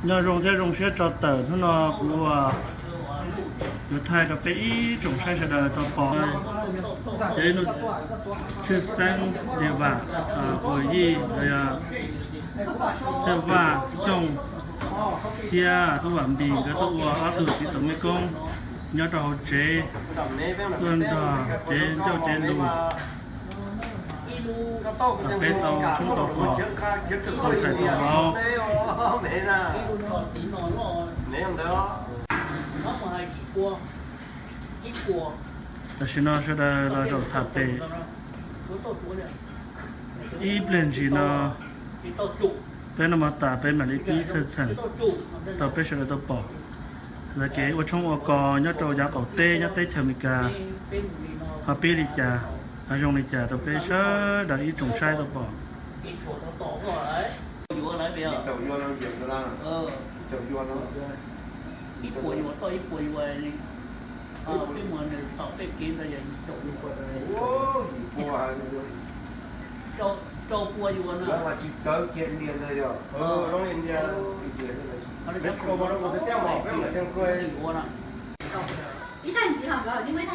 Nyob zoo thiab zoo siab tso tawm hnub no kuv yuav thaij rau peb ib tsoom saib sawv daws tau pom cov ib lub tshwj xeeb li vam, quas yij los yog Txhiaj Vaj Xyooj thiab Tub Vam Npis nkawd tuaj ua ob tug txiv tus me koob nyob rau hauv tsev, tuaj nrog cev ncauj cev lus, peb tau tshoob tau kos, tau txhais tau vauv. Tam sim no sawv daws los zaum tham pem ib pliag ntsis no, peb noj mov tas peb mam li pib txhawj txheem rau peb sawv daws tau pom lawv kev ua tshoob ua kos nyob rau yav qaum teb nyob teb chaws Amelikas ho pib li cas, ho zoo li cas rau peb sawv daws ib tsoom saib tau pom.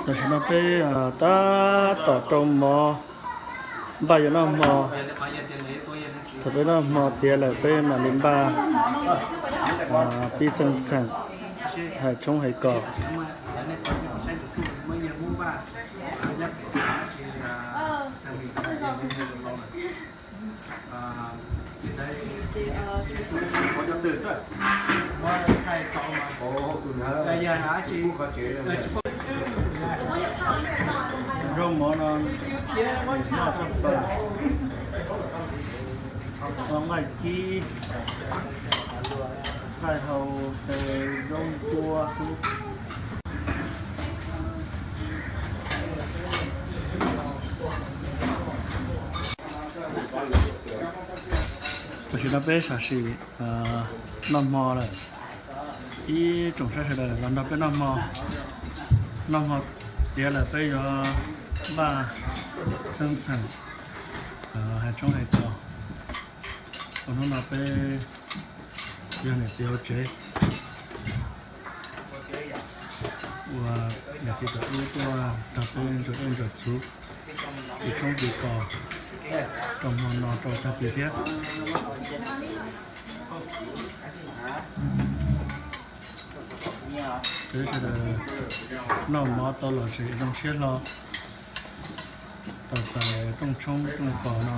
Tam sim no peb tab tom rau mov npaj yuav noj hmo. Thaum peb noj hmo tiav lawm peb mam li npaj pib txhawj txheem, hais tshoob hais kos. Zaub mov no noj tshaj plaws, nqaij kib, nqaij hau, tes zaub ntsuab xwb. Tam sim no peb sam sim noj hmo lawm, ib tsoom saib sawv daws los nrog peb noj hmo. Noj hmo tiav lawm peb yuav npaj txhawj txheem, hais tshoob hais kos. Ua hnub no peb yog niam txiv hauv tsev, ua niam txiv txawm ub tuaj nrog peb ntsuas dej ntsuas txhuv, tiv tshoob tiv kos rau hmo no rau tag kis thiab. Peb sawv daws noj mov tau los tseem zoo siab hlo, tau txais rooj tshoob rooj kos no.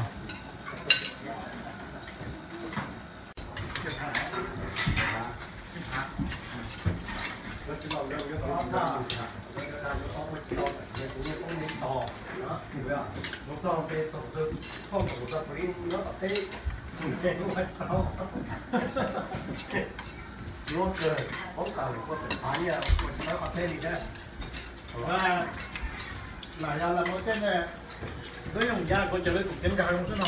Lam yog lam muaj tej ne, twb yooj yim kuv cov lawv tus cev nkaag zoo xwb no,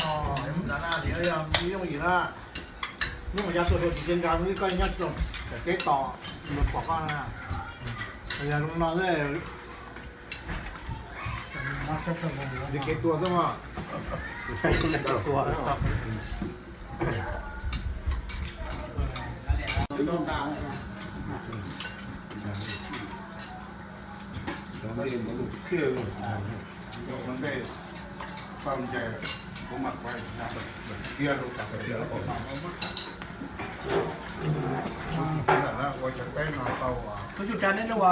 yog yooj yim na. Yooj yim txhua tus tus cev nkaag li koj nyob tsis tau, teb tos luag pom koj na. Yog zoo no xwb, nws kev tuag xwb mas. Tus cwj tsa neb lub,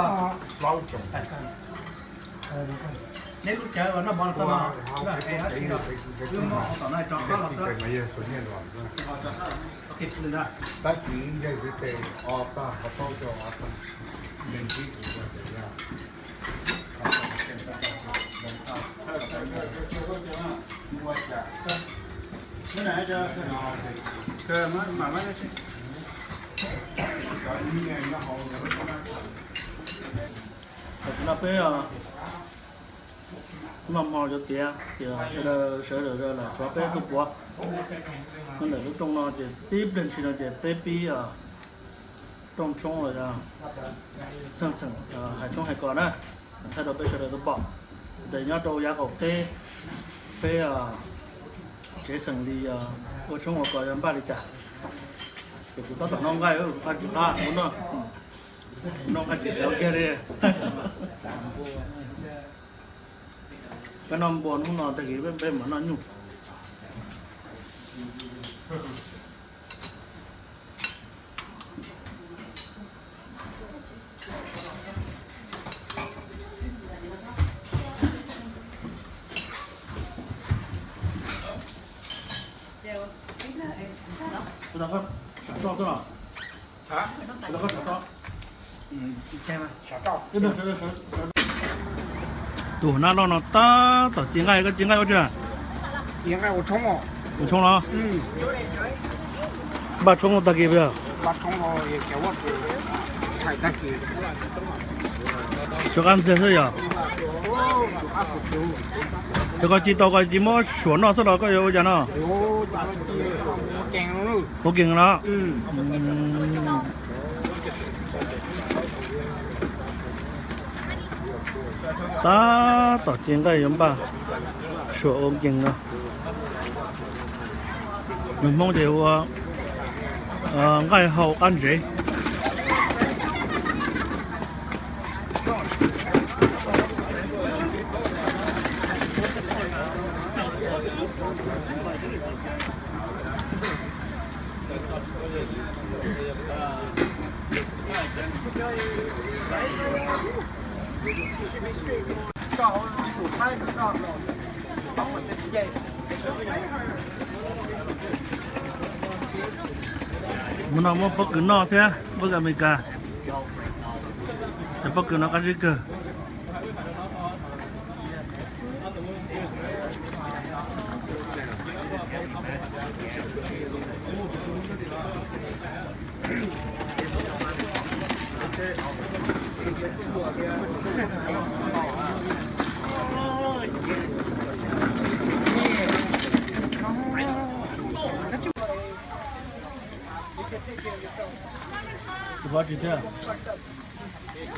neb lub cawv noj mov txog no, tom no tso koj los xwb. Tab sis ntshe tiv tes o tag, qhov taub rau o tag, ntshe ntsib kuv ua tes yaj. Tam sim no peb noj hmo yuav tiav, ces sawv daws sawv daws lam tshuav peb tus puav nyob ntawm lub rooj no, ces tib pliag ntshis no ces peb pib rooj tshoob los yog txheej txheem hais tshoob hais kos na, thaij rau peb sawv daws tau pom tias nyob rau yav qaum teb peb tsev xeem Lis ua tshoob ua kos yog npaj li cas. Ces kuv tab tom noj nqaij, nqaij tsis qab, kuv noj, noj nqaij tsis sawv kiag li. Peb noj npua hnub no tag kis peb mam noj nyuj. Tus hauv nab loj no tab tom ci nqaij, koj ci nqaij ua tsi? Ua tshoob los? Npaj tshoob tag kis peb. Suav qab ntxiag xwb yog? Yog koj ci tau koj ci muab suam noj xwb los koj yuav ua cas no? Ua kees los? Tab tom ci nqaij yuav npaj suam ua kees no. Nws Hmoob ces ua nqaij hau qab ntsev. Mus no muaj pob kws noj thiab pob kws Amelikas. Cov pob kws no qab zib kawg.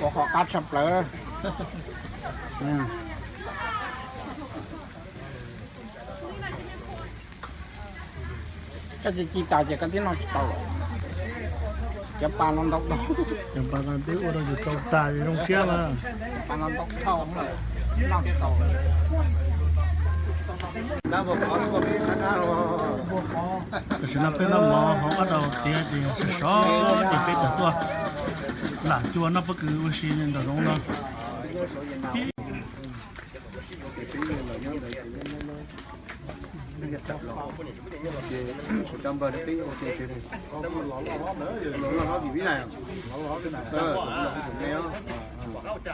Ua qhov qab tshaj plaws. Koj tsis ci tas ces koj twb noj tsis tau lawm. Cov pa no ntau dhau. Cov pa no twb ua rau yus tsau tas zoo siab mas. Cov pa no ntau dhau, noj tsis tau. Tam sim no peb noj mov hauv qab rau tiav ces sov ces peb tawm tuaj lam cua noj pob kws ua si ntawm zoov no.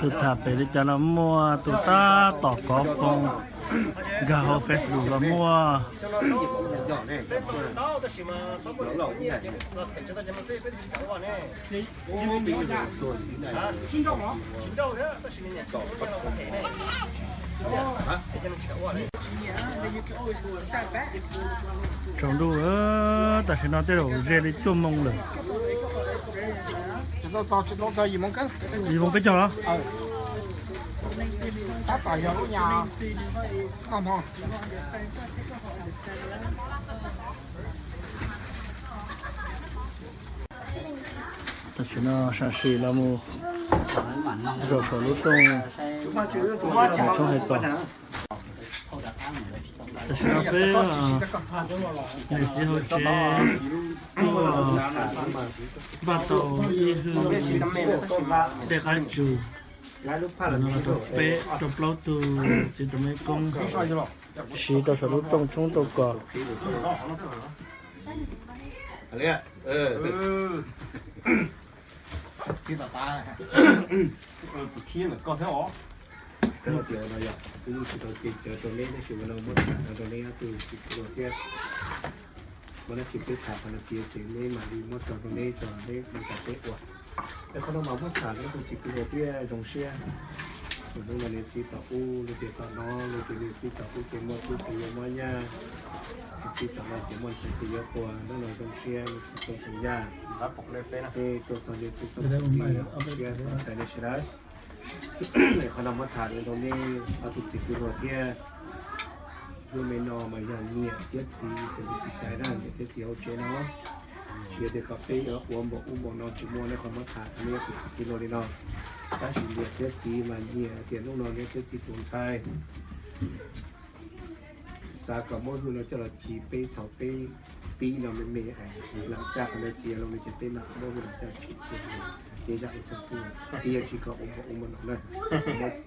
Tus tham pem li cas los muaj, tus tab tom kov foos nkag hauv Facebook los muaj. Tsaus ntuj, tam sim no tej zaum ze li cuaj moos lawm. Yim moos peb caug los? Tam sim no sam sim los mus zaum saum lub rooj, tshoob hais tos. Tam sim no peb niam txiv hauv tsev tuaj npaj tau ib hwj dej qab tsug, rau peb rau plaub tug txiv tus me koob siv rau saum lub rooj tshoob tau kos. Koj tias no yog wb tsis tau ces cawv rau neb, tab sis ua no muab tham rau neb ob tug txiv kwv luag thiab. Muaj dab tsi peb tham qhov no tiav ces neb mam li muab tso rau neb, tso neb mus tham peb ua. Es qhov no mas muab tham rau ob tug txiv kwv luag thiab zoo siab. Hnub no niam txiv tom ub, luag tias tom no, luag tias niam txiv tom ub ces muaj tub ces yuav muab nyab, niam txiv tom no ces muaj ntxhais ces yuav quas, hnub no zoo siab niam txiv tau xeem yaj. Es tuaj txog niam txiv txoj xeem li siab txais nej sawv daws. Es qhov no muab tham rau nej ob tug txiv kwv luag thiab. Lub me no mas yog niam thiab txiv, txiv caiv na, niam thiab txiv hauv tsev no. Yog tias kom peb yuav ua npaum ub npaum no tsis muaj, nej qhov muab tham rau nej tus txiv kwv luag li no. Tab sis niam thiab txiv mas nyiam tias hnub no niam thiab txiv tus ntxhais xav kom muab hwj no coj los ci peb thaum peb pib no me me, lam caj qhov ntawd tiav los no ces peb mam muab hwj los caj tsim tiag. Ces zam li txog peb, peb yuav tsis kom ua npaum ub npaum no na.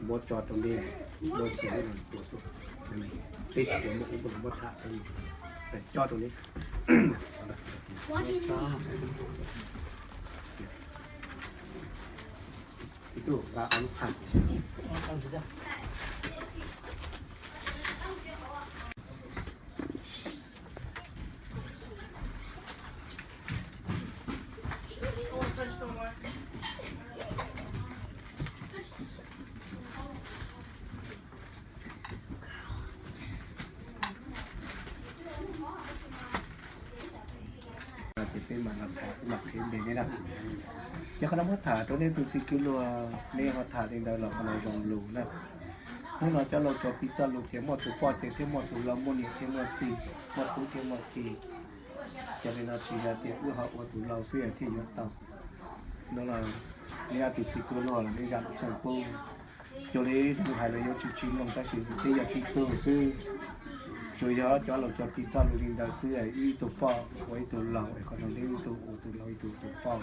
Muab tso rau nej, muab xws li no tuaj tuaj, peb tsis ua npaum ub npaum no, muab tham rau nej, coj rau nej. Ib tug nqa ob lub phaj. Ces peb mam los tham, peb mam qhia npe nej na. Ces qhov no muab tham rau nej tus txiv kwv luag, nej ho tham li ntawd los qhov no zoo lus na. Hnub no cov laus tso piv txoj lus tias muaj tus poj ces thiaj muaj tus laus, muaj niam thiaj muaj txiv, muaj tub thiaj muaj ki. Ces li no tsis yog tias wb ho ua tus laus xwb thiaj yuav tau. No los nej ob tug txiv kwv luag los nej zam lub txim pub. Cuag li zoo hais los yuav tsis tsis mloog tab sis peb yog sib tug xwb. Tsuas yog cov laus tso piv txoj lus li ntawd xwb, ib tug poj ua ib tug laus es kom zoo li ib tug ua tus laus ib tug ua tus poj.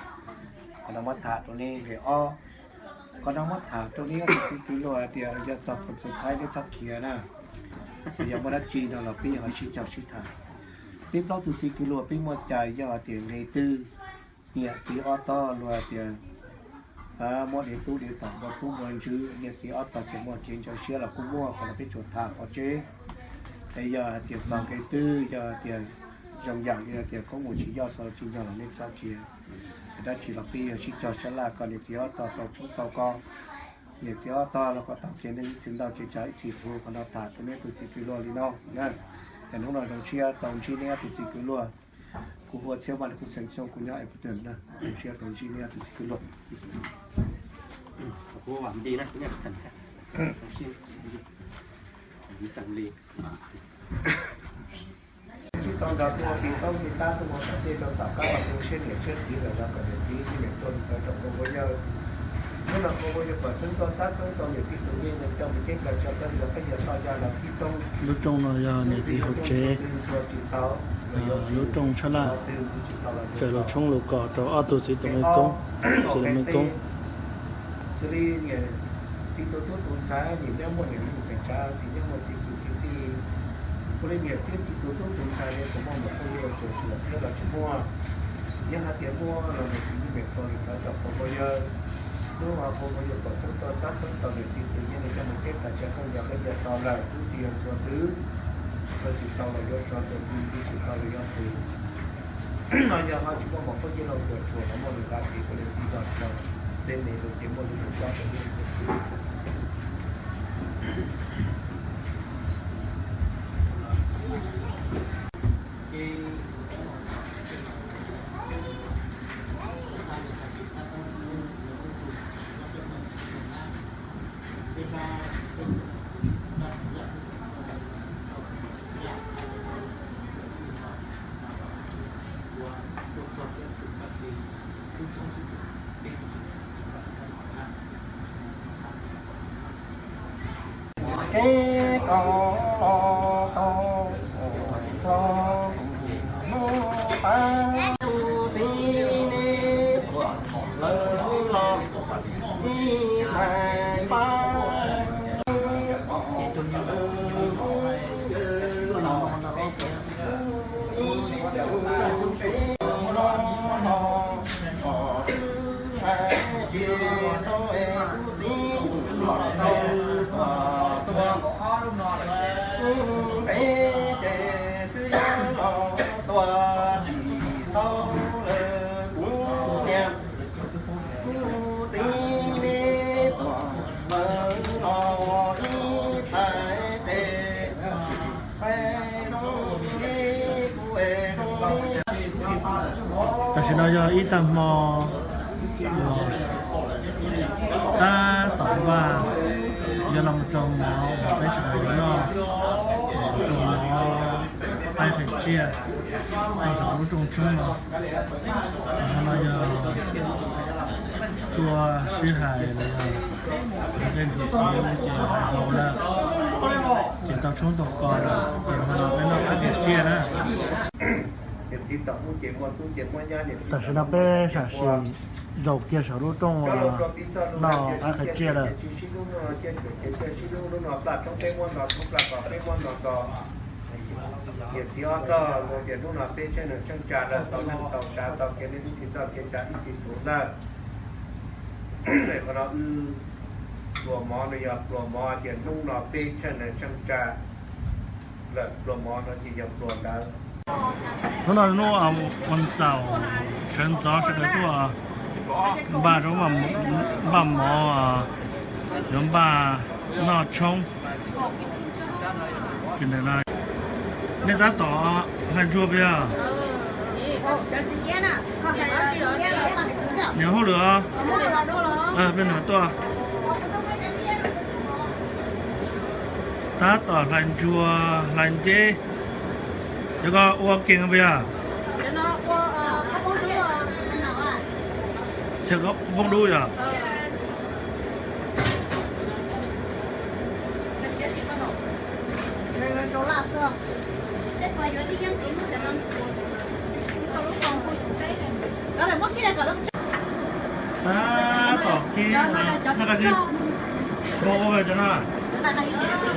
Qhov no muab tham rau nej nqe ob. Qhov no muab tham rau nej ob tug txiv kwv luag hais tias yog txog phom txog thaib nej txhob khiav na. Yog muaj dab tsi no los peb ho sib cog sib tham. Peb plaub tug txiv kwv luag peb muaj cai yog hais tias nqe twg, niam txiv ob tog luag hais tias muab dev tub dev tom, npua tub npua ntswv, niam txiv ob tog ces muaj kev ntxhov siab los kuj muaj, qhov no peb tsuas tham pov tseg. Es yog hais tias txog nqe twg, yog hais tias zoo yam li hais tias koob mus tsis yog, xav tsis yog los nej txhob khiav. Es dab tsi los peb yog sib cog sab laj kom niam txiv ob tog tau tshoob tau kos, niam txiv ob tog los kom tau kev neej ib txhis ntau kev tsawg ib txhis rhuav. Qhov no tham rau nej tus txiv kwv luag li no na. Es hnub no zoo siab tau ntsib nej ob tug txiv kwv luag. Kuv hu ua Txhiaj Vaj, kuv xeem Xyooj, kuv nyob Edmonton na. Zoo siab tau ntsib nej ob tug txiv kwv luag. Tsis tau nrog tuaj ua tim toob tim tab tuaj ua tom tej rau tom qab los zoo siab niam siab txiv lawm los kom niam txiv sib niam tuaj rau koj pab yawg. Hnub no koj pab yawg pom xeeb tuaj xab xeeb tau niam txiv tus nqi nws coj mus ceeb kawm tsa koj yog peb yawg toj yaj los tib txoob. Lub rooj no yog niam txiv hauv tsev, lub rooj sab laj, raws lus tshoob lus kos rau ob tug txiv tus me koob, txiv tus me koob. Xws li niam txiv tus tub tus ntxhais, niam nyob muaj niam neej tseem tshav, txiv nyob muaj txiv kwv txiv tij. Ua li niam thiab txiv tus tub tus ntxhais li puas muaj npaum phooj ywg los cuam tshuam thiab los tsis muaj? Yog hais tias muaj los niam txiv yeej pem tua li ntawd rau koj pab yawg. Hnub no koj pab yawg pom xeeb tuaj xab xeeb tau niam txiv tus yeej li coj mus ceeb kawm tsa koj yog peb yawg tau lawm, lub tiag ntxhua twg txhua tsis tau los yuav so, tus txiv tsis tau los yuav pw. No yog ho tsis muaj npaum phooj ywg los cuam tshuam los muaj lus kav tis ua li txiv los rau tej me lus ces muaj lus mus cob rau nej. Kev koj los tau ua rau kuv hnub pab tus txiv nej tuaj lawm los ib txhais pab pom lawm hnub yawg los ib tus peb no los kom twb hais tsis tau es kuv txiv los tau tuaj tuaj peb ces twb yog los txuas tsis tau lawm kuv niam. Kuv txiv me tuaj lawm los ib txhais tes peb zoo li kuv es zoo li. Tam sim no yog ib tag hmo uas tab tom vaj, yog los mus rau mov uas peb sawv daws yuav noj, rau mov qaib qhwv Tiaj, tau saum lub rooj tshoob no, no yog tua sib hais los yog tej ntsuj txiv ces hais haus lawm, ces tau tshoob tau kos lawm, ces no peb noj qab tiaj tsiaj na. Tam sim no peb sam sim zaum kiag saum lub rooj noj qab qhia tsiaj lawm. Niam txiv ob tog, tias hnub no peb tsheej nees tsheej tsa lawm, tau neej tau tsav, tau kev neej ib txhis tau kev tsav ib txhis tuv lawm. Qhov no wb pluas mov no yog pluas mov, tias hnub no peb tsheej nees tsheej tsa lawm, pluas mov no ces yog pluas ntawd. Hnub no hnub ua xaum, sawv ntxov sawv daws tuaj npaj, npaj mov, yuav npaj noj tshoob. Nej tab tom hlais ntsuag puas yog? Niam hauj lwm os, peb niam tuaj. Tab tom hlais ntsuag hlais nceb. Cov ko ua keeg puas yog? Cov ko foob dub yog? Tab tom kib, noj qab zib, npog ua cov no,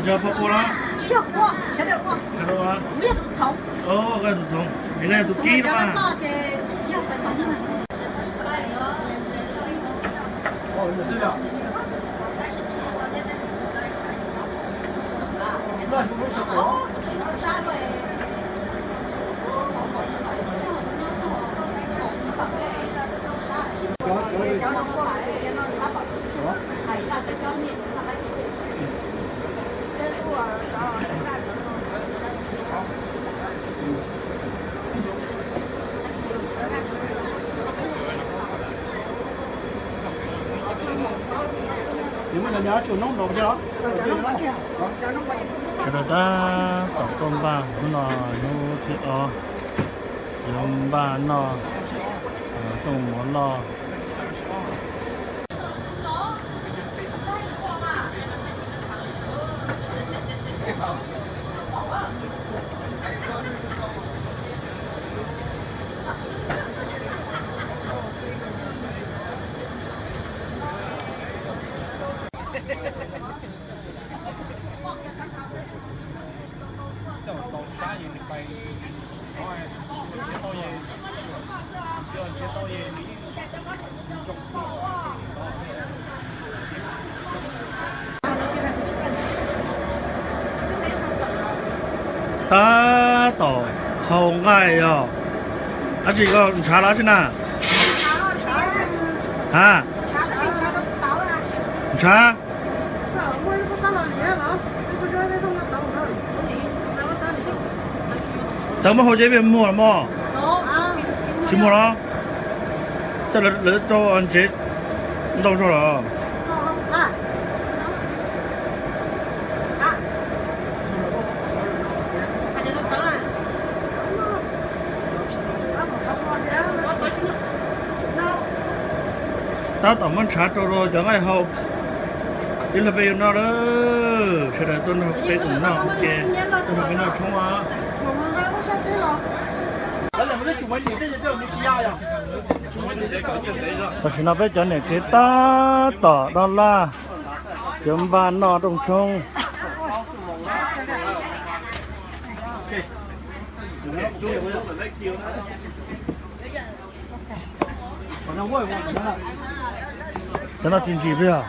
yog npog ua los? Sawv daws ua, koj yog tus txhoov, es koj yog tus kib no mas. Sawv daws tab tom tuaj npaj, hnub no hnub thib ob, yuav npaj noj rooj mov loj. Tab tom hau nqaij yog dab tsi, koj ntshav los dab tsi na? Ha? Ntshav. Tawv muab hau ces muag los mog? Tsis muag los? Tej lawv rau ntsev ntau zog los? Tab tom muab ntshav rau cov nqaij hau. Ib los peb yuav noj lawm, sawv daws tuaj nrog peb koom noj ua ke, tuaj nrog peb noj tshoob os. Tam sim no peb cov niam tsev tab tom dob laj, yuav npaj noj rooj tshoob. Cov no tsis ntsim puas yog?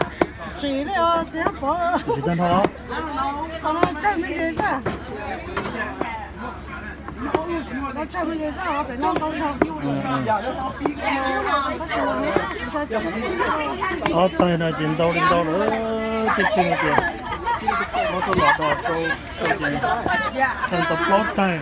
Tsis li os, txiv pov. Tsis tag nrho. Qhov no tsawg me ntsis xwb. Qhov no tsawg me ntsis xwb os, pem no ntau zog. Ob tais no ces ntau li ntau lawm, tej tug no ces muab tuaj los rau rau ces tau plaub tais.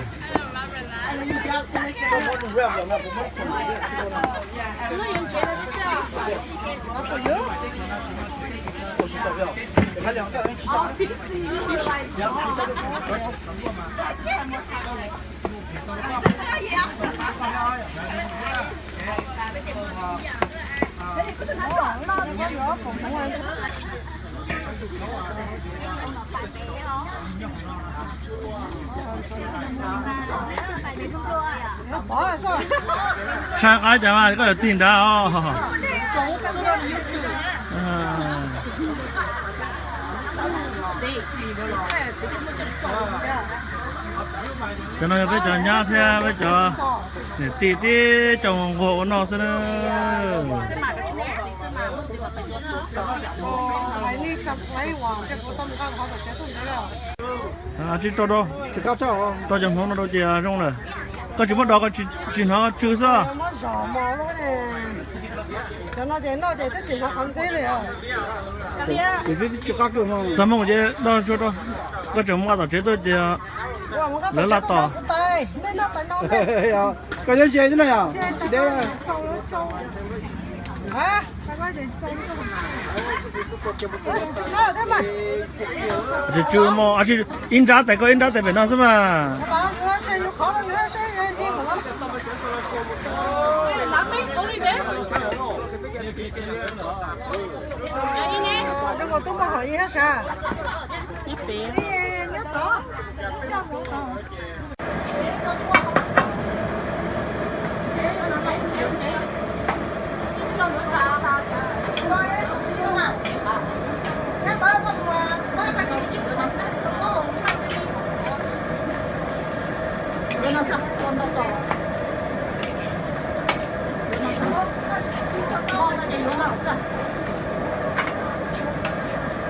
Saib qab cas mas koj yuav tig nrad os. Cov no yog peb cov nyab thiab peb cov niam tij tib co nquag ua noj xwb na. Tsis rau, rau cov hmoov no rau ces zoo lawm. Koj tsis muab dov, koj tsis hnov tsw xwb. Txog moo ces dov tsuag rau. Koj tseem mus tom tsev tuaj ces lawv laj tos. Koj nyob ze xwb no yom? Tsis deb. Tsw tsw mus, ib nrab tais koj ib nrab tais pem no xwb mas.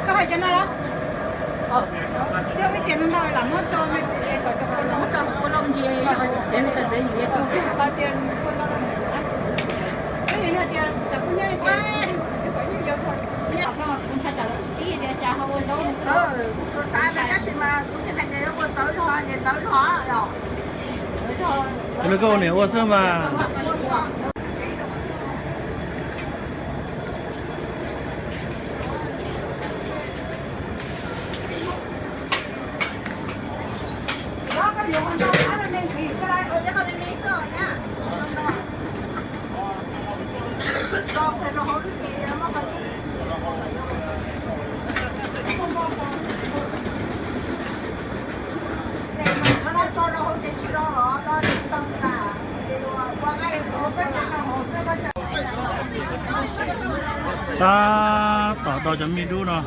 Koj hais cov no los? Ib tias no no lam muab tso me kom cov kua loj ntsia, tias kua loj ntsia. Yog tias cov kub nyab li tias kuv ntshai tsam ib tias cas ho ua zaub. Kuv xav xav tab sis mas kuv tsis hais tias yuav ua txawv zog, nyias txawv zog yom. Ua li koj ua niam ua xwb mas. Tab tom tau cov me dub no.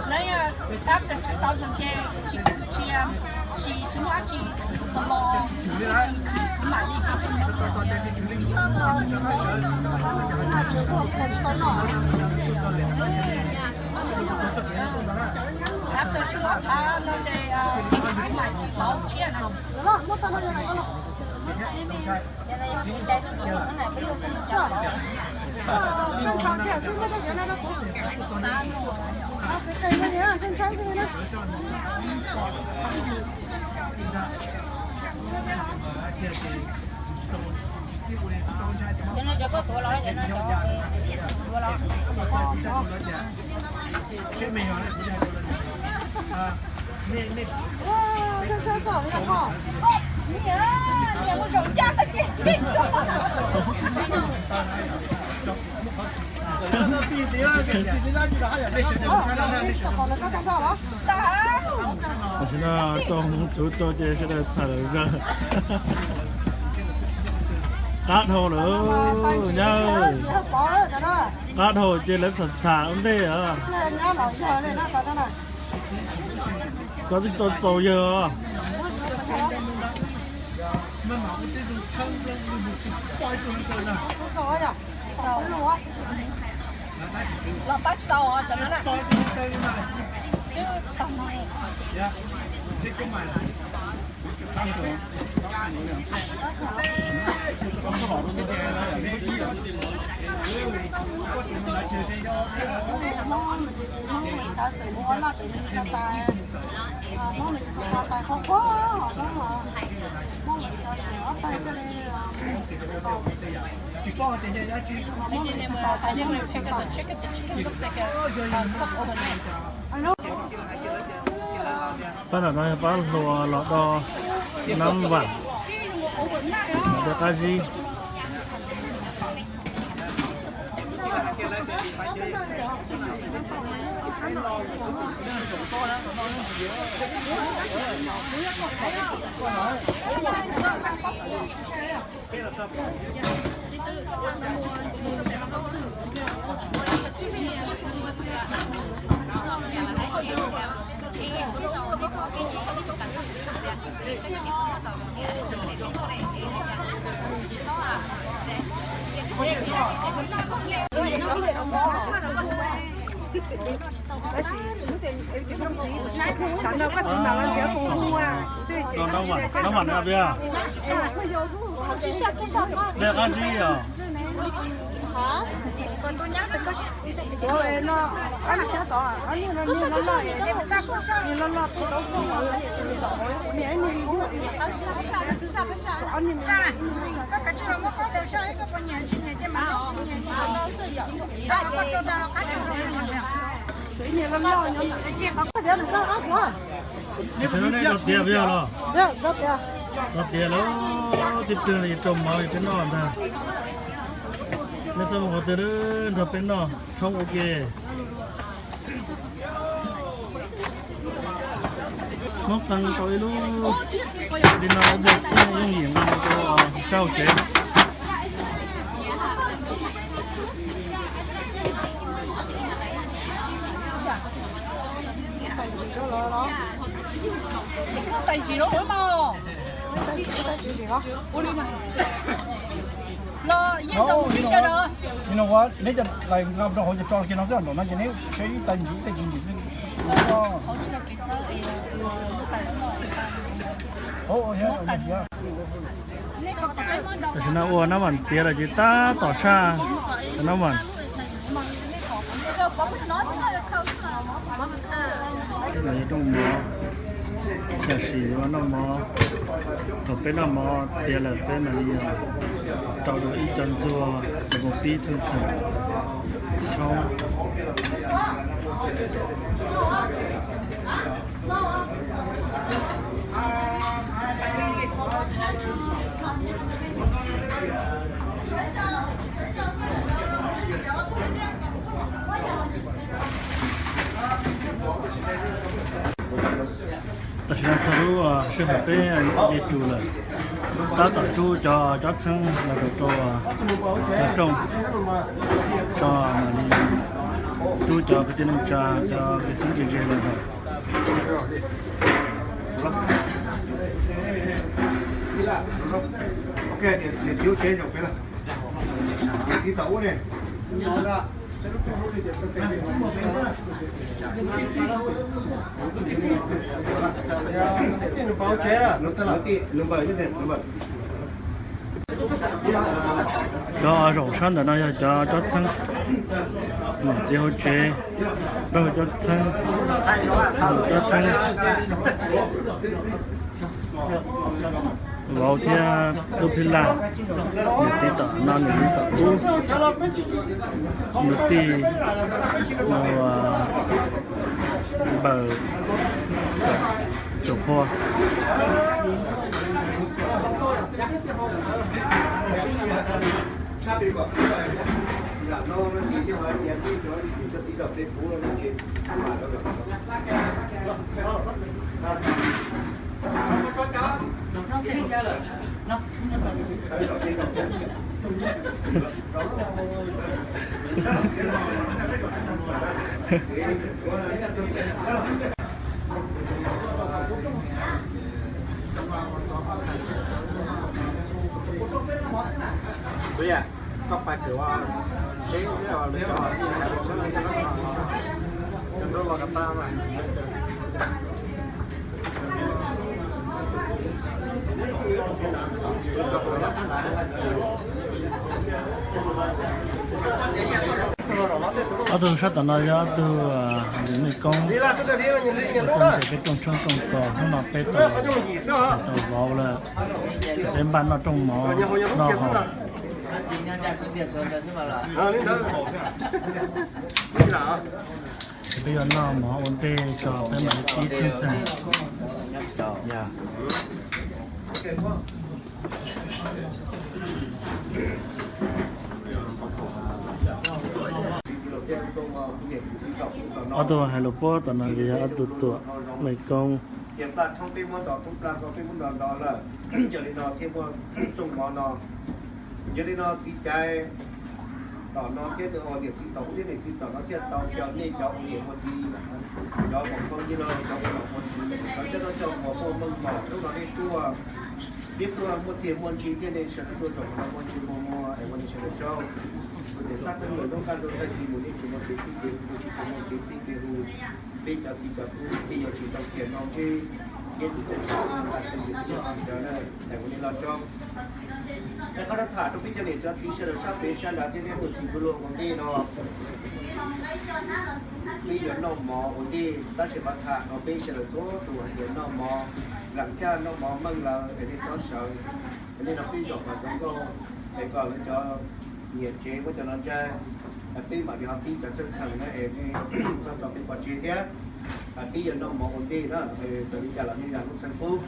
Lawv yog after two thousand ces tsis, tsis, tsis muaj dab tsi, the law, tsis, tsis mam li. After sum ob phav no ces mam li pauv tshiab na. Cov no cov koj tuav los, cov no cov tuav los. Tam sim no tau hmoov txhuv rau ces sawv daws txham lawm zog. Qab dhau lawm nyab, qab dhau ces lawv txham txham ua ntej os. Koj twb tsis tau txaus yawg os. Los pab tsis tau os, cov no na. Twb tag no. Pab no yog pab hluas los do nab vam, los do qab zib. Nab vam no pia, dej qab zib os. Rau tiav peb yog los? Rau tiav lawm, tib tug li rau mov peb noj ntag. Nej txhob mus qhov twg, nrog peb noj tshoob ua ke. Muab qee tau ib lub li no, ib pliag yooj yim nqa mus rau sab hauv tsev. Tais ntsis los ua mas. Los yeej tau mus sib sawv daws. Neb cov lais nqa rau hauv ces tso kiag no xwb, nram no ces neb tseb ib tais ntsis ib tais ntsis ntsis xwb. Tam sim no ua nab vam tiav lawm ces tab tom saj nab vam. Los yog rooj mov, tam sim yuav noj mov, thaum peb noj mov tiav lawm peb mam li rau dua ib co ntxuag los mus pib txheej txheem tshoob. Tam sim no txog lub sij hawm peb de tus lawm, tab tom rub cov tsob txheeb los rau cov rooj, tso mam li rub cov kwv tij neej tsa, cov kwv tij neej tsa los rau. Cov zaum sab ntawm no yog cov tsob txheeb, txiv hauv tsev, pab hu cov txheeb, txheeb. Vauv thiab tub phij laj, niam txiv tom no niam txiv tom ub, nws tij, nws npawg, tus phua. Koj pais kawm ua seb thiab lawv cov los sab, cov nrub los kov tag mas. Ob tug sab tom no yog ob tug mej koob, peb rooj tshoob rooj kos, hnub no peb tau vauv lawm, peb npaj noj rooj mov noj haus. Peb yuav noj mov ua ntej tso peb mam li pib txheej txheej. Ob tug hais lus puab tom no yog ob tug tuam mej koob. Yog li no thiaj muaj rooj mov no. Yog li no txiv Caiv tom no thiab nws ua niam txiv tom ub thiab niam txiv tom no thiaj tau coj nej cov ua niam ua txiv, cov uas phooj ywg los cov ua niam ua txiv, cov coj noj coj ua muaj meej mom hnub no nej tuaj, nej tuaj muaj txiaj muaj ntsig thiab nej sawv daws tuaj tsom no muaj ntsig muaj muag es ua nej sawv daws tsaug. Kuv tias xab teeb lawm lub qab ntuj tag kis mus nej tsis muaj kev txij kev hu, tsis muaj kev txij kev hu, peb cov txiv cov tub peb yuav tsis tau txias no ntsib, peb tus txheej txheej tus txheej tus txheej tus txheej na, es ua nej los tsaug. Es qhov no tham rau peb cov niam cov txiv sawv daws sab pem sab nrad thiab nej tus txiv kwv luag ua ntej no, peb yuav noj mov ua ntej tab sis qhov tham no peb sawv daws txhua tus hais tias noj mov, lam caj noj mov meej lawm es nej txhob sawv, es nej no peb zaum mas zoo nkauj, es kom lawv cov niam tsev muab cov no ntsaig, peb mam li ho pib cov txheej txheem na es nej txhob tso peb pov tseg thiab. Peb yuav noj mov ua ntej na, txawm li cas los nej yog lub txheej qub.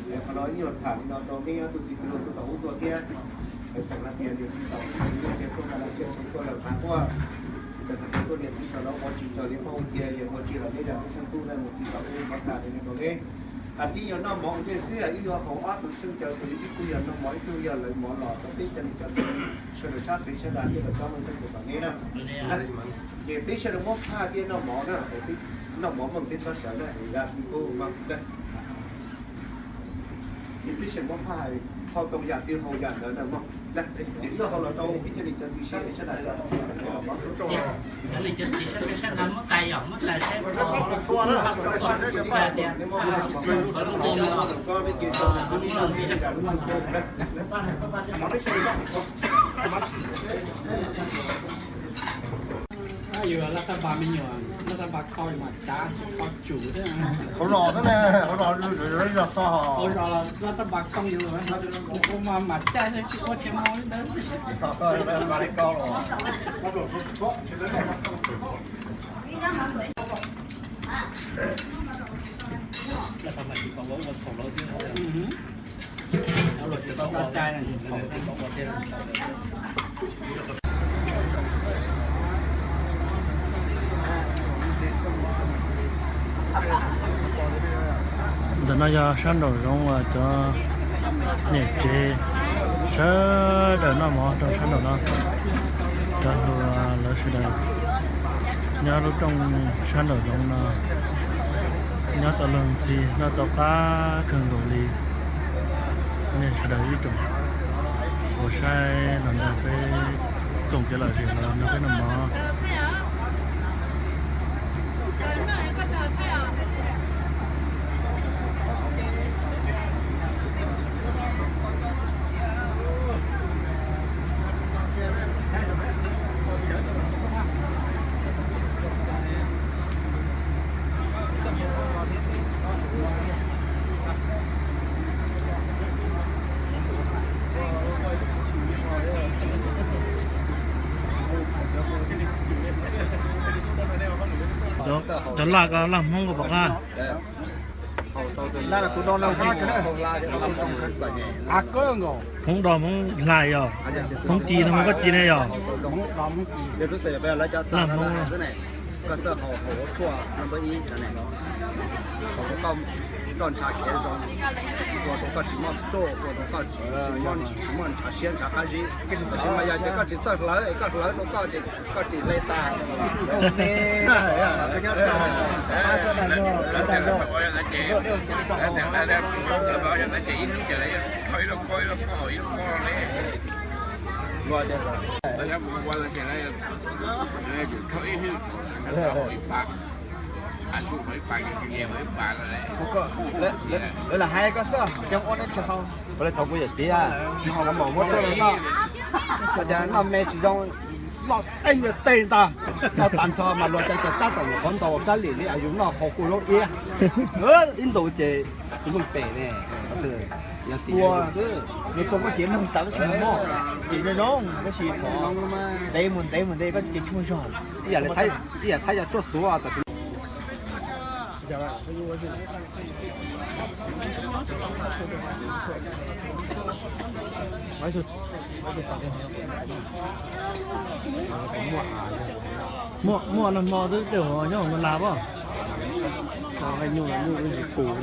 Qhov no ib nyuag tham li no rau nej ob tug txiv kwv luag tuaj tom ub tuaj thiab. Txawm hais tias niam txiv tom ub niam txiv tuaj mas lawv thiaj txheej tuaj lawm qab quaj. Txawm hais tias tuaj niam txiv tom no ua tsis raws li Hmoob ua cia, yog ua tsis raws li lub txheej qub na, niam txiv tom ub pov tham li no rau nej. Peb yuav noj mov ua ntej xwb, ib yuav haus ob tug txheej caw xws li ib tug yog noj mov ib tug yog lawv mov los rau peb cov niam cov txiv sawv daws sab pem sab nrad thiab lawv cov mej txheej tus tom nej na. Ces peb sawv daws muab phaj thiab noj mov na, noj mov meej peb txhob sawv na, es yam twg kuj mog. Ces peb sawv daws muab phaj, hau tau yam twg haus yam ntawd na mog. Ces ib yuav haus los rau peb cov niam cov txiv sawv daws sab nrad. Yus laj tab npas me nyuam, laj tab npas kho mas cav tsis kho tsum thiab. Hauv zos xwb na, hauv zos zog txog. Hauv zos laj tab npas kho yus, ua mas mas caij xwb tsis ua tsis mus li ntawd. Laj tab npas tsis kho ua txhaum lawv thiab. Ntawm no yog sab nraum zoov uas cov niam tsev sawv daws noj mov rau sab nraum no. Cov hluas lawv sawv daws nyob lub rooj sab nraum zoov no, nyob tau luag ntxhi noj tau qab kawg nkaus li. Nej sawv daws ib tsoom puas saib los nrog peb koom kev lom zem los nrog peb noj mov. Cov laj ko laj Hmoob ko pom qab? Hmoob do Hmoob Hlais yog? Hmoob Ci no mas koj Ci ne yog? Laj Hmoob. Koj tsis muaj stroke, koj tsis muaj ntshav siab ntshav qab zib, tab sis mas yog ces koj tsis txawj hlawv, koj hlawv rau koj ces koj tsis hle tas. Lawv lam hais koj xwb, cov ua neb tsis haus. Ua li thaum kuv yawm txiv, nws ho muab tshuaj los noj, cas noj me tsis zoo, noj tej nyiaj tej ntag, noj tag nrho mas luag cov cov tab tom nyuam qhuav ntaus sab lim li yus noj haus kuj zoo iab. Ib ntus ces tus meej pem ne, ua, nws tua koj cev meej tawv tsis mob, ces zoo zoo, tab sis thov ntev mus ntev mus ntev koj ces tsis muaj zog, ib yam li, ib yam Thaib yog tshuaj xuav tam sim. Muaj, muaj nag hmo twb tej uas nyob hauv Nplog pob.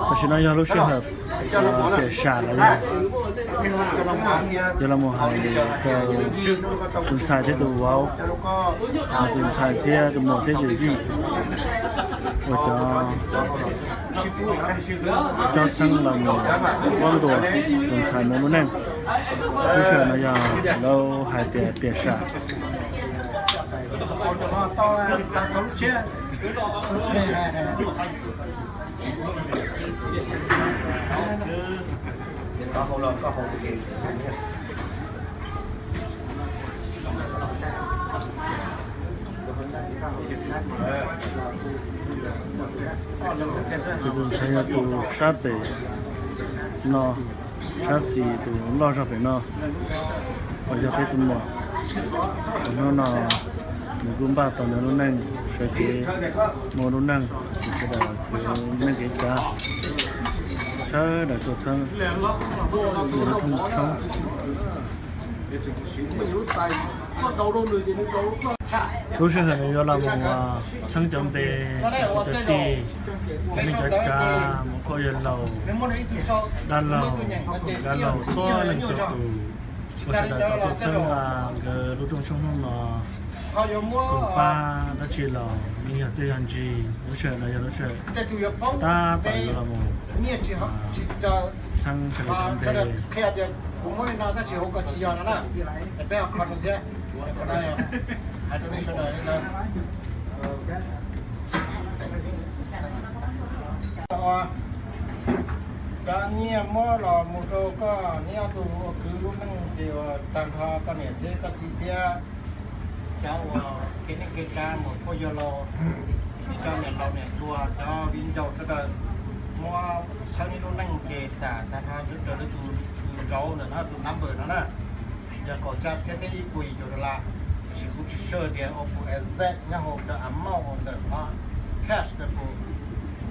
Tam sim no yog lub sij hawm piam sam los yog yuav los mus hais rau tus ntxhais thiab tus vauv, tus ntxhais thiab tus muam thiab yawm yij uas cov cob txheeb los mus huab ntuas tus ntxhais mus lub neej. Lub sij hawm no yog lawv hais tias piam sam. Tus ntxhais yog tus sab pem no, sab xis tus loj zog pem no, uas yog peb tus muam. Hnub no nws kuj npaj tau nws lub neej, sawv kev muaj lub neej, sawv daws txhua neej kev tsav, sawv daws tuaj txheeb ua lub rooj tshoob. Lub sij hawm no yuav los mus txheeb cov npe, cov tij, cov neej cov tsav, mus phooj ywg laus, dab laug, dab laug txhua leej txhua tus, ua sawv daws tau tuaj txheeb nkawd lub rooj tshoob hnub no. Tus pab dab tsi los yeej yog txiaj yog ntsig, lub sij hawm no yog lub sij hawm tab tom yuav los mus txheeb sawv daws cov npe. Kuv muab li no tab sis hauv ko tsis yog no na, es peb ho kho rau thiab. Qhov no hais rau nej sawv daws li ntawd. Cov nyiaj muab los mus rau koj neb ob tug ua kwv lub neej ces uas tag nrho koj niam thiab koj txiv thiab cov uas kev neej kev tsav mus phooj ywg laus, cov niam laus niam hluas, cov viv ncaus sawv daws muab txhawb neb lub neej ces xam tag nrho raws li tus zauv ntawm no tus number no na. Yog kaum xya txhiab thiab ib puas yim caum dollar, tiam sis kuv tsis sure tias ua puas exact nyob hauv cov amount ntawm qhov cash ntawm tus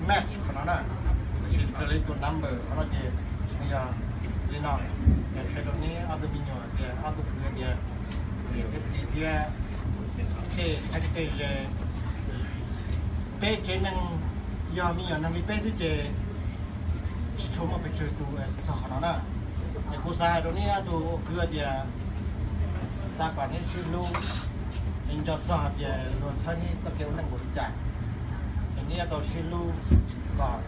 match qhov no na. Tiam sis raws li tus number qhov no ces nws yog li no, qhia rau neb ob tug me nyuam tias, ob tug kwv tias, niam thiab txiv thiab tej txheeb tej ze, peb tsev neeg yog me nyuam neeg li peb xwb ces tsis tshua muaj pes tsawg tus txog qhov no na. Es kuv xav hais rau neb ob tug ua kwv tias, xav kom neb sib hlub, es nco txog hais tias luag txhawb neb txoj kev ua neej npaum li cas, es neb yuav tau sib hlub kom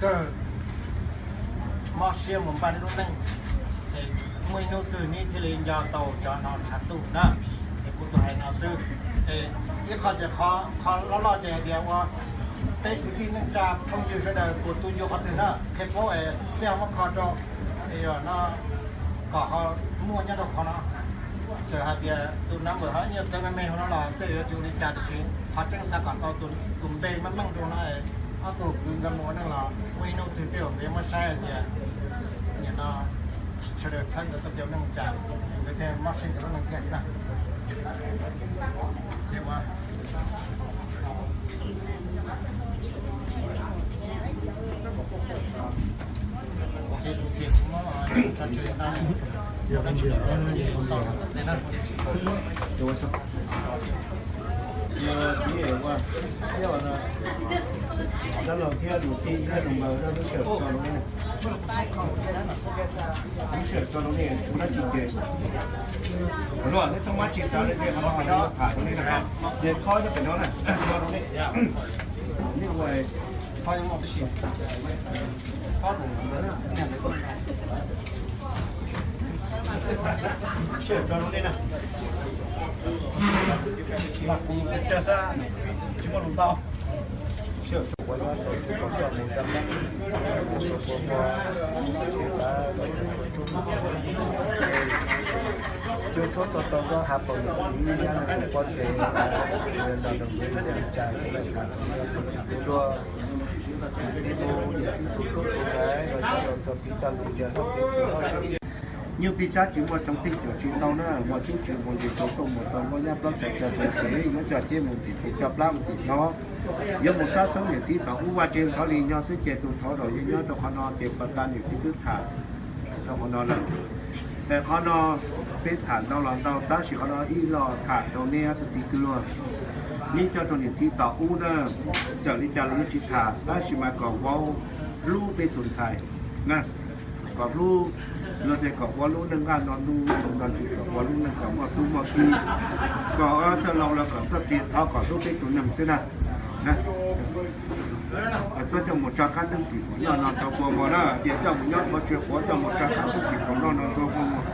kawg mob siab mus npaj neb lub neej, es muaj ib hnub twg neb thiaj li nco tau cov no tshav ntuj na. Es kuv tsuas hais no xwb. Es ib qho ces qhov loj loj ces hais tias ua peb kwv tij neej tsa phooj ywg sawv daws puas tu ncua qhov twg na, qhia paub es peb ho muab kho rau, es no kom ho muaj nyob rau qhov no. Txawm hais tias tus number ho ib nyuag txawv me me hauv no los tej yuav tsis ua li cas, tiam sis qhov tseeb xav kom tau tus npe meej meej rau no, ob tug kwv nkawd mus ua neej los muaj ib hnub twg tej zaum nkawd yuav muab saib hais tias nim no sawv daws txhawb nkawd txoj kev ua neej cas, nkawd thiaj mob siab nkawd lub neej thiaj na. Dab laug thiab niam tij thiab nus npaws lub sij hawm tso rau nej, lub sij hawm tso rau nej kuv dab tsi ces, neb txhob mab tsis tsav li tej qhov no, tham rau nej na, ces khob nyob pem no na, tso rau nej, nej ua khob nyob no tib si, khob tus ntawd na, sij hawm tso rau nej na, mas kuv tsawg xwb, tsis muaj lus ntau. Sij hawm tso rau nej na, cov tshoob tau tau koj hav paus niam txiv nyab nws tus poj tes, los nws tus li cas, cov lawv tham tsis tau luag, tib mus niam txiv tus tub tus ntxhais los cov laus txog tib txoj lus tias hlub peb txiv hlob sib. Nyuj pij tsab tsis muaj tsoom tij cuam tsis tau na, muaj tub tsis mus ntes tau tuaj mus tau muaj nyab plaub txhais taw tau tsis yuav coj ceb mus ntim tus coj plab mus tim no. Yuav mus sab xeeb niam txiv tom ub vaj tsev ntxhov li nyob xwb ces tus thov rau yog nyob rau qhov no ces pas tas niam txiv twb tham rau qhov no lawm. Es qhov no peb tham ntau los ntau tab sis qhov no ib lo tham rau neb ob tug txiv kwv luag, neb coj rau niam txiv tom ub na, txawm li cas los yeej tsis tham tab sis mas kom vauv hlub peb tus ntxhais na, kom hlub, luag tias kom ua lub neej nqaj no ntuj no ntsis, kom ua lub neej kom muaj tub muaj ki, kom txawj laus los kom txawj plig, thov kom hlub peb tus neeg xwb na. Txhob coj mus tso qab nteeb tim khoom noj no txog kua muag na, tias coj mus nyob qhov tsis quav, coj mus tso qab nteeb tim khoom noj no txog kua muag.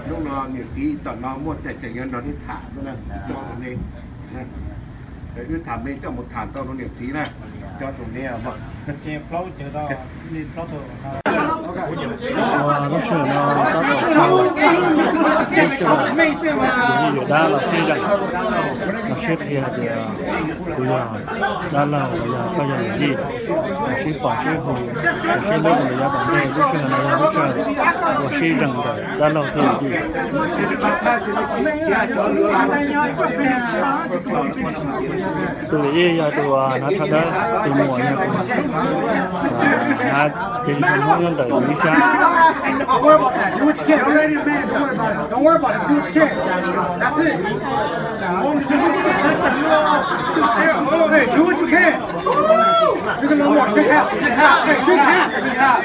Hnub no niam txiv tom no muaj cai ces yuav nrog neb tham xwb na, coj rau neb. Wb tham me coj mus tham tau rau niam txiv na, coj rau neb. Lub sij hawm no tab tom txog lub sij hawm yawm dab los sib zeem, los sib qhia hais tias kuv yog dab laug los yog koj yog yawm yij, los sib pom sib hu, los sib hlub rau yav tom ntej. Lub sij hawm no yog lub sij hawm uas sib zeem ntawm dab laug thiab yawm yij. Tus yawm yij yog tus hnav tsho dawb, tus muam yog tus hnav ces Hmoob nyob ntawm ib sab. Don't worry about that. Do what you can. Don't worry about it. Just do what you can. That's it. Hey, do what you can. Drink a little more. Drink half. Drink half. Hey, drink half. Drink half.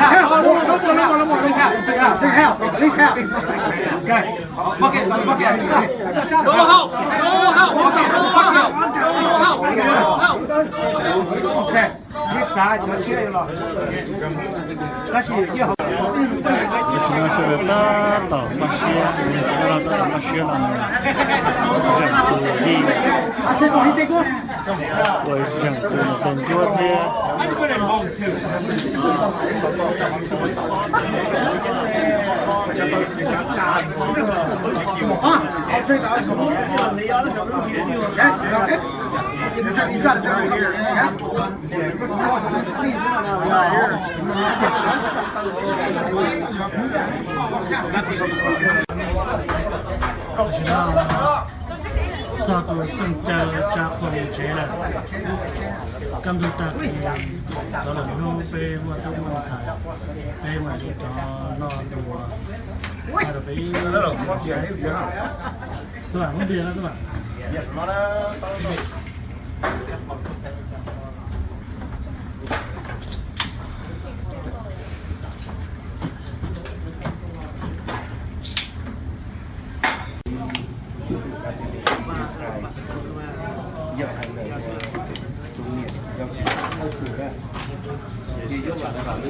Half. Don't drink a little more. Drink half. Drink half. Drink half. At least half. Okay. Bucket. Bucket. Go home. Go home. Go home. Go home. Neb txav cov tshiab los, tab sis ib hauv. Tam sim no sawv daws tab tom npaj siab, tab tom npaj siab no, zeem tus yij, uas zeem tus niam tais ncuab thiab. Txog tus txeej caw tsa qhua mus tsev lawm. Kaj ntug tag kis rov lawm hnub peb muaj tub muaj ntxhais, peb mam li rov noj tus ua rau peb. Tub, hub ntiag no tub. Yog hais ntawm tus niam yog tus na, ces yuav vam kom neb hais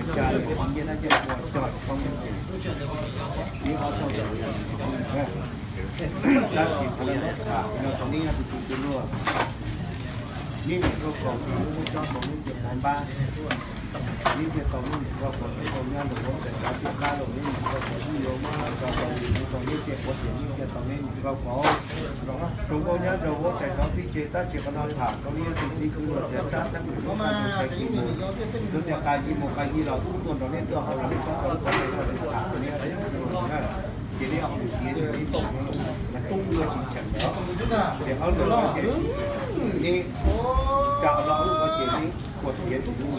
tias tsa niam txiv nyiaj dab nyiaj kua cog tsis poob neb ces, neb ob txoj lus tsis poob na. Tab sis qhov no tham no rau neb tus txiv tus luag, neb niam koj kaus neb muab cob kaus neb cia pov npab, neb cia tau neb niam koj kaus neb tau nyob rau huab tais cov tib qab rau neb niam koj kaus neb yuav muab tso tau li no rau neb cia pov tias neb cia tau neb niam koj kaus. Zoo nkauj nyob rau huab tais cov tib tse tab sis qhov no tham rau neb tus txiv tus luag tias sab tab sis neb mus, neb tias qas yig mus qas yig los ub tuaj nrog neb tuaj hauv los neb txhob tau ua neb tham neb tus luag na. Ces li ob lub tiav li, mas tub luaj tsis cheem lawm, ces ob lub no ces neb tsa ob lub ko ces neb ua tiav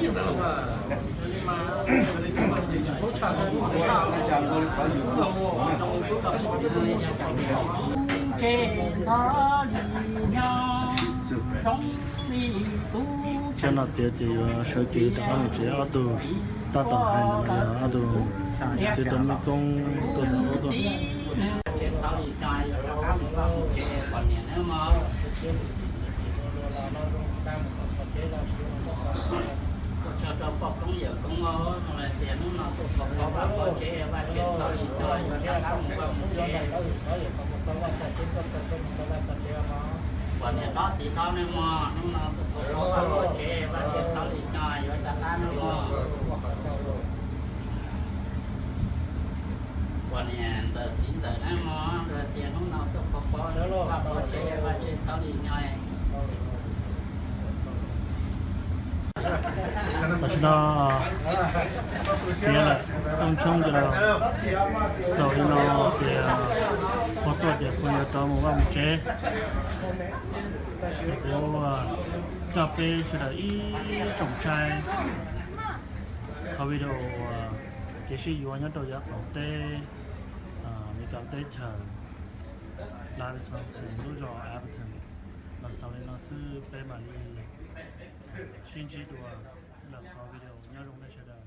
tsis muaj. Tsam no tiav ces yuav sawv kev rov qab mus tsev. Ob tug tab tom hais ntawd no yog ob tug txiv tau muaj koob tuaj tau ub tuaj. Ua tsaug rau poj koob yawm koob os, zoo li tias hnub no tuaj kho kho vaj kho tsev, Vaj Tswv txhob li no yuav rov qab mus vaj mus tsev. Uas niam hlob txiv hlob nawb mog, hnub no tuaj kho kho vaj kho tsev, Vaj Tswv txhob li no yuav rov qab nawb mog. Uas niam ntxawm txiv ntxawm nawb mog, zoo li tias hnub no tuaj kho kho vaj kho tsev, Vaj Tswv txhob li no. Tam sim no tiav lawm, rooj tshoob ces los xaus li no ces pog tuaj ces pog yuav rov mus vaj mus tsev. Ces kuv coj peb sawv daws ib tsoom saib qhov video uas kev sib yuav nyob rau yav qaum teb Amelikas teb chaws Dallas, Wisconsin, lub zos Appleton los xaus li no xwb, peb mam li sib ntsib dua lwm qhov video, nyob zoo nej sawv daws.